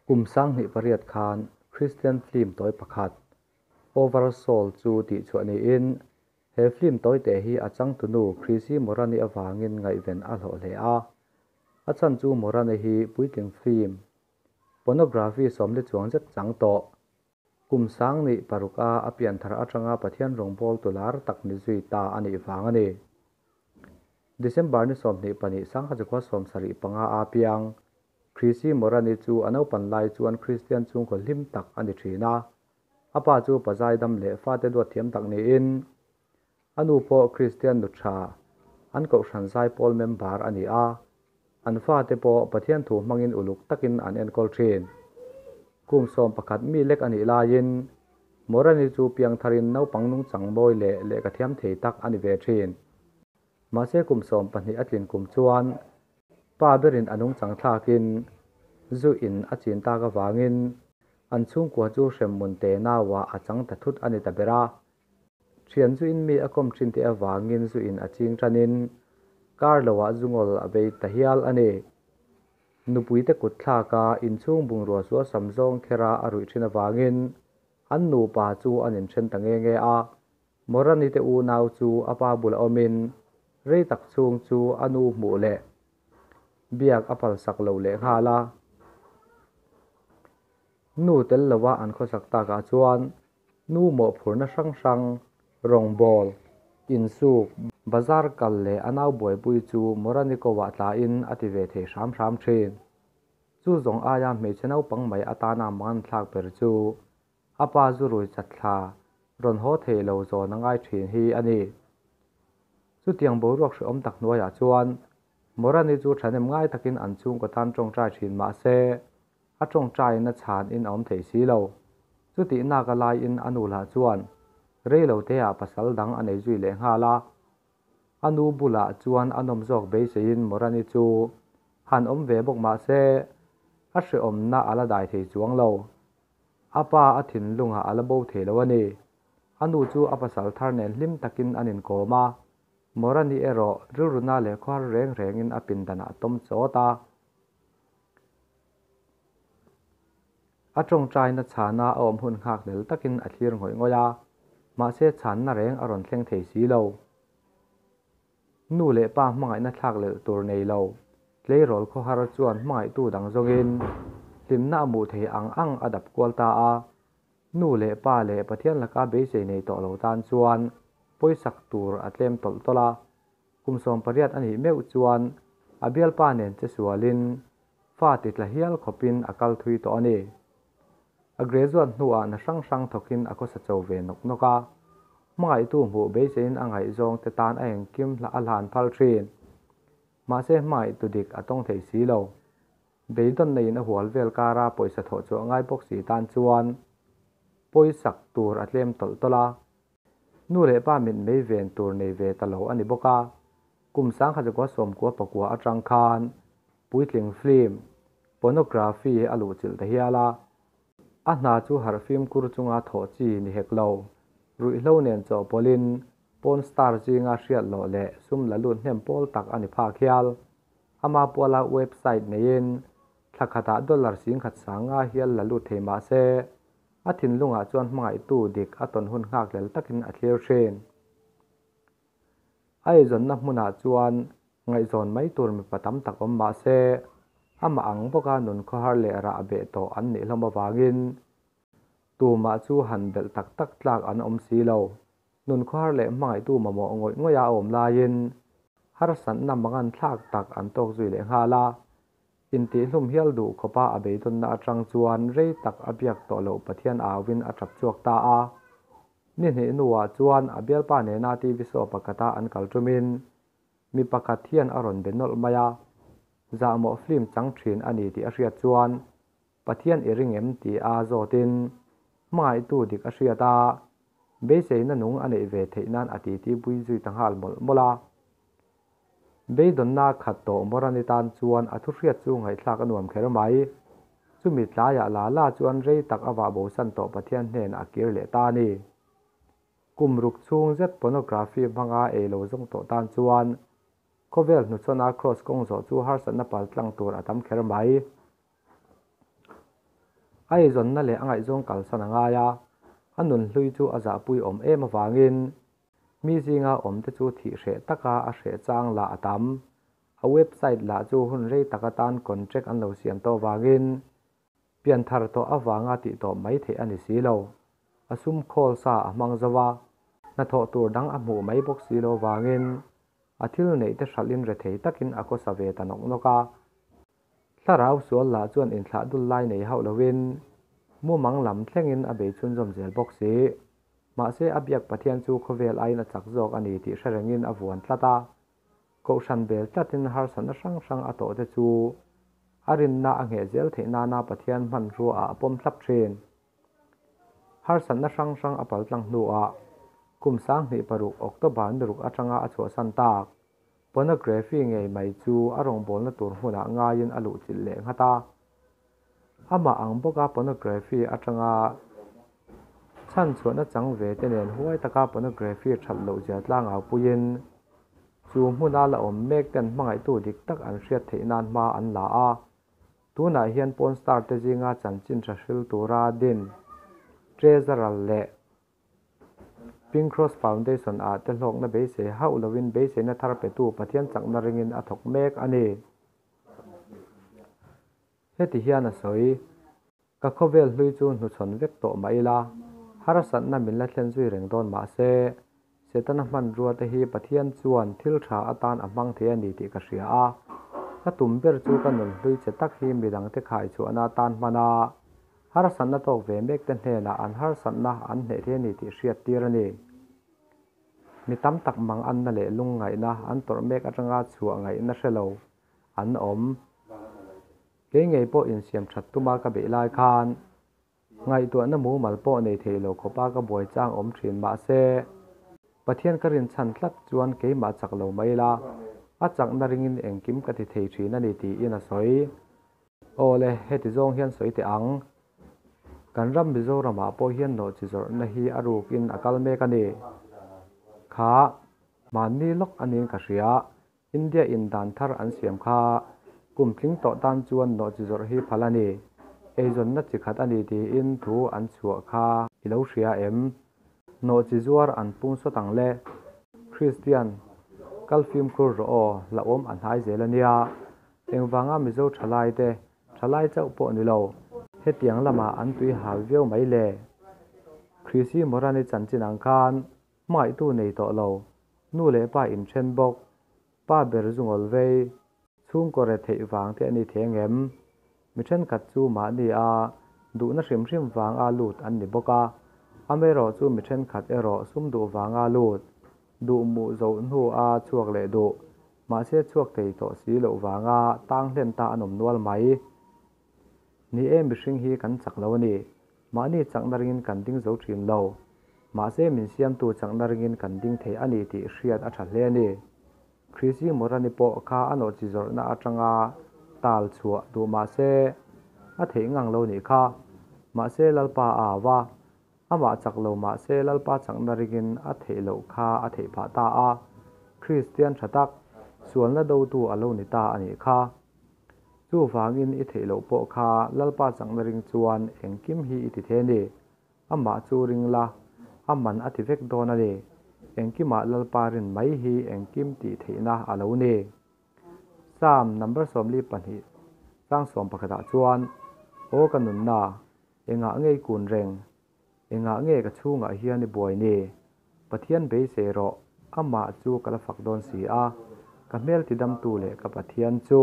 Kum 2008 khan Christian film tawi pakhat Oversoul chu tihchhuah niin he film tawite hi a changtunu Chrissy Moran-i avangin ngaihven a hlawh hle a. A chhan chu Moran-i hi puitling film pornography 40 chuang zet chang tawh. Kum 2006 a a pianthar atanga Pathian rawngbawltu lar tak ni zui ta a nih vang a ni. December ni 24 1975 a piang Chrissy Moran-i chu a naupan lai chuan Kristian chhungkaw hlim tak a ni thin a. A pa chu pazai dam leh fate duat thiam tak niin a nu pawh Kristian nu tha an kohhran zai pawl member a ni a. An fate pawh Pathian thu hmangin uluk takin an enkawl thin. Kum 11 mi lek a nih laiin Moran-i chu piangtharin naupang nungchang mawi leh lehkha thiam thei tak a ni ve thin. Mahse kum 12 a tlin kum chuan pa berin a nungchang thlakin zu in a chin tak avangin an chhungkua chu hremhmun te naua a chang ta thut a ni ta ber a. Thian zu in mi a kawm thin te avangin zu in a ching tanin kar loah zungawl a bei ta hial a ni. Nupui te kut thlaka inchhung bungrua sual sam zawng khera a ruih thin avangin an nupa chu an inthen ta nge nge a. Moran-i te unau chu a pa bula awmin rei tak chhung chu a nu hmuh leh biak a palsak lo leh nghal a. Nu tel loa an khawsak takah chuan nu mawhphurna hrang hrang, rawngbâwl, insûk, bazar kal leh a nau buaipui chu Moran-i koah tlain a ti ve thei hram hram thin. Chu zawng aia hmeichhe naupang mai atana man thlak ber chu a pa zu rui chatthla rawn haw thei lo zawn a ngai thin hi a ni. Chutiang boruak hrehawm tak hnuaiah chuan Moran-i chu thahnem ngai takin an chhungkaw tan tawngtai thin mah se a tawngtaiin a chhanin a awm thei si lo. Chutih nak a laiin a nu lah chuan rei lo teah pasal dang a nei zui leh nghal a. A nu bulah chuan a nawm zawk beiseiin Moran-i chu han awm ve bawk mah se a hrehawmna a la dai thei chuang lo. A pa a thinlungah a la bo thei lo a ni. A nu chu a pasal thar nen hlim takin an inkawm a. Moran-i erawh rilruna leh khuar reng rengin a pindanah a tawm chawt a. A tawngtaina chhana a awm hun nghak lel takin a thlir ngawih ngawih a, mahse chhanna reng a rawn thleng thei si lo. Nu leh pa hmangaihna thlak lel tur nei lo, tleirawl khawhar chuan hmangaihtu dang zawngin hlimna a hmuh thei ang ang a dap kual ta a. Nu leh pa leh Pathian laka beisei nei tawh lo tan chuan pawisak tur a tlem tawlh tawlh a. Kum 18 a nih meuh chuan a bialpa nen che sualin fa ti tla hial khawpin a kal thui tawh a ni. A graduate hnuah na hrang hrang thawkin a khawsa cho ve nawk nawk a. Hmangaihtu hmuh beiseiin a ngaihzawng te tan a engkim a hlan phal thin. Mahse hmangaihtu dik a tawng thei si lo. Beidawn neiin a hual vel kara pawisa thawh chu a ngai bawk si tan chuan pawisak tur a tlem tawlh tawlh a. Nu leh pa mit mei ven tur nei ve ta lo a ni bawk a. Kum 1999 atang khan puitling film pornography a luh chilh ta hial a. A hna chu harh fimkhur chunga thawh chi ni hek lo. Ruihhlo nen chawhpawlhin porn star zinga hriat loh leh sum la lut hnem pawl tak a ni phak hial. Ama puala website neiin thla khatah dollar 10,500 hial la lut thei mah se a thinlungah chuan hmangaihtu dik a tawn hun nghak lel takin a thlir thin. A eizawnna hmunah chuan ngaihzawn mai tur mipa tam tak awm mah se amah ang bawka nun khawhar leh rah beh tawh an nih hlawm avangin tumah chu han belh tak tak tlak an awm si lo. Nun khawhar leh hmangaihtu mamawh ngawih ngawih a awm laiin harsatna mangan thlak tak an tawk zui leh nghal a. Intihhlum hial duh khawpa a beidawnna atang chuan rei tak a biak tawh loh Pathian auin a tap chhuak ta a. Ni hnih hnuah chuan a bialpa nena TV show pakhata an kal tumin mi pakhat hian a rawn be nawlh mai a. Zahmawh film chang thin a ni tih a hriat chuan Pathian i ring em ti a zawtin hmangaihtu dik a hriat a. Beiseina nung a neih ve theih nan a titi pui zui ta nghal mawlh mawlh a. Beidawnna khat tawh Moran-i tan chuan a thu hriat chu ngaihthlak a nuam kher mai. Chumi tlaiah la la chuan rei tak a vah bosan tawh Pathian hnen a kir leh ta a ni. Kum ruk chhung zet pornography hmanga ei lo zawng tawh tan chuan khawvel hnuchhawn a cross kawng zawh chu harsatna pal tlang tur a tam kher mai. A eizawnna leh a ngaihzawng kalsan a ngai a, a nunhlui chu a zahpui awm em avangin mi zinga awmte chu thih hreh taka a hreh chang lah a tam. A website lah chu hun rei tak atan contract an lo siam tawh avangin pian thar tawh avanga tih tawh mai theih a ni si lo. A sum khawl sa a hmang zo a, hnathawh tur dang a hmuh mai bawk si lo avangin a thil neih te hralhin rethei takin a khawsa ve ta nawk nawk a. Thlarau sual lah chuan inthlah dul lai nei hauh lovin mumang lam thlengin a bei chhunzawm zel bawk si. Mahse a biak Pathian chu khawvel aiin a chak zawk a ni tih hre rengin a vuan tlat a. Kohhran bel tlatin harsatna hrang hrang a tawhte chu a rinna a ngheh zel theih nana Pathian hmanrua ah a pawm thlap thin. Harsatna hrang hrang a paltlang hnuah kum 2006 October ni ruk atanga a chhuahsan tak Pornography ngei mai chu a rawngbawlna tur hmunah ngaiin a luhchilh leh nghat a. Amah ang bawka pornography atanga chhan chhuahna chang ve te nen huai taka pornography that loh zia tlangau puiin chu hmuna la awm mek ten hmangaihtu dik tak an hriat theih nan hma an la a. Tunah hian porn star te zinga chanchin tha hril tura din Treasurer leh Pink Cross Foundation ah te hlawkna beisei hauh lovin beiseina thar petu Pathian chakna ringin a thawk mek a ni. Heti hian a sawi, Ka khawvel hlui chu hnuchhawn vek tawh mah ila, harsatna min la thlen zui reng dawn mah se, Setana hmanrua te hi Pathian chuan thil tha atan a hmang thei a ni tih ka hria a. Ka tum ber chu ka nun hlui che tak hi midangte khai chhuahna atan hman a, harsatna tawk ve mek te hnenah an harsatna an hneh thei a ni tih hriat tir a ni. Mi tam tak mang anna leh lungngaihna an tawrh mek atanga chhuah ngaihna hre lo an awm. Kei ngei pawh insiam that tuma ka beih lai khan Ngaihtuahna mumal pawh nei thei lo khawpa ka buai chang awm thin mahse, Pathian ka rinchhan tlat chuan keimah chak lo mai ila, a chakna ringin engkim ka ti thei thin a ni tiin a sawi. Aw le, heti zawng hian sawi teh ang. Kan ram Mizoramah pawh hian nawhchi zawrhna hi a rukin a kal mek a ni. Kha, mahni lawk a niin ka hria. India in dan thar an siam kha kum tling tawh tan chuan nawhchi zawrh hi phal a ni, eizawnna chi khat a ni tiin thu an chhuah kha i lo hria em? Nawhchi zuar an pung sawt ang le. Kristian, kal fimkhur rawh aw, hlauhawm a hnai zel a nia. Engvanga Mizo thalai te, thalai chauh pawh ni lo, hetiang lamah an tui hal viau mai le? Krisi Morani chanchin ang khan Hmangaihtu nei tawh lo, nu leh pa inthen bawk, pa ber zungawl vei, chhungkaw re theih vang te a ni thei ang em? Mi thenkhat chu mahni a duhna hrim hrim vang a lut an ni bawk a, amaherawh chu mi thenkhat erawh sum duh vang a lut, duh muh zoh hnu a chhuak leh duh, mahse chhuak thei tawh si loh vang a tang hlen ta an awm nual mai. Ni e, mihring hi kan chak lo a ni. Mahni chakna ringin kan ding zo thin lo. Mahse min siamtu chakna ringin kan ding thei a ni tih hriat a tha hle a ni. Chrissy Morani pawh kha a nawhchi zawrhna atanga tal chhuah duh mahse a theih ngang lo nih kha. Mahse Lalpa a au a, amah chak lo mahse Lalpa chakna ringin a theih loh kha a theih phah ta a. Kristian tha tak, sualna dotu a lo ni ta a nih kha. Chuvangin i theih loh pawh kha Lalpa chakna ring chuan engkim hi i ti thei a ni. Amah chu ring la, a man a ti vek dawn a ni. Engkimah Lalpa rin mai hi engkim tih theihna a lo ni. Psalm number 42 chang sawmpakhatah chuan, Aw ka nunna, engah nge i kun reng? Engah nge ka chhungah hian i buai ni? Pathian beisei rawh, amah chu ka la fak dawn si a, ka hmel tidamtu leh ka Pathian chu.